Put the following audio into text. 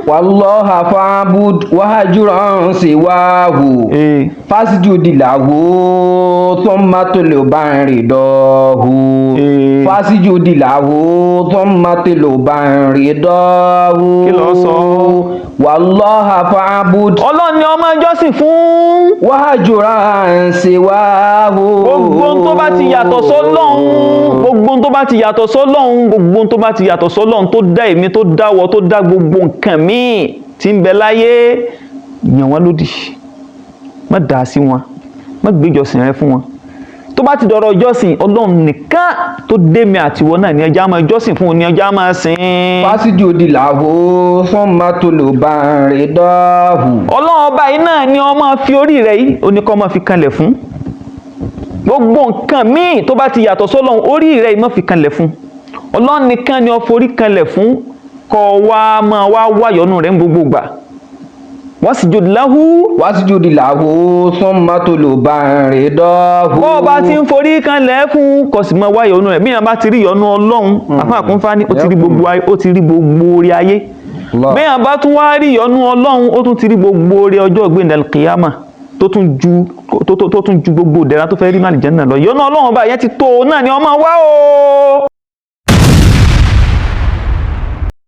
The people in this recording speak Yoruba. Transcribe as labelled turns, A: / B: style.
A: والله فاعبد واهجر سواه. فاسجد له ثم اطلب رضاه. فاسجد له ثم اطلب رضاه.
B: Kí ló sọ?
A: والله فاعبد.
B: Ọlọ́run ni ọmọ ìjọsìn fún.
A: واهجر سواه.
B: Gbogbo ohun tó bá ti yàtọ̀ sọ́lọ́run, gbogbo ohun tó bá ti yàtọ̀ sọ́lọ́run, gbogbo ohun tó bá ti yàtọ̀ sọ́lọ́run tó dá èmi, tó dá wọ, tó dá gbogbo nǹkan míì tí ń bẹ láyé, yàn wọ́n lódì, má dá sí wọn, má gbéjọsìn rẹ fún wọn. Tó bá ti dọ̀rọ̀ ìjọsìn, Ọlọ́run nìkan tó dé mi àtiwọ́ náà ní ẹja máa jọ́sìn fún, ní ẹja máa sìn.
A: فاسجد له ثم اطلب رضاه.
B: Ọlọ́run ọba yìí náà ni ó máa fi orí rẹ̀ yìí, ó ní kó máa fi kanlẹ̀ fún. Gbogbo nǹkan míì tó bá ti yàtọ̀ sọ́lọ́run, orí rẹ̀ yìí, má fi kanlẹ̀ fún. Ọlọ́run nìkan ni ó forí kanlẹ̀ fún, kó wá máa wá wáyọ̀nù rẹ̀ ní gbogbo ìgbà. واسجد له.
A: واسجد له ثم اطلب رضاه.
B: Bọ́ ọ bá ti ń forí kanlẹ̀ fún, kó sì máa wáyọ̀nù rẹ̀. Bí yàn bá ti rí ìyọ́nú Ọlọ́run, àfáà kún fání, ó ti rí gbogbo ayé, ó ti rí gbogbo orí ayé.
A: Allah.
B: Bí yàn bá tún wá rí ìyọ́nú Ọlọ́run, ó tún ti rí gbogbo orí ọjọ́ ìgbéǹde alkiyama, tó tún ju gbogbo ìdẹ̀ra tó fẹ́ rí ní àlìjánnà lọ. Ìyọ́nú Ọlọ́run ọba yẹn ti tó o náà ni ọmọ wá o.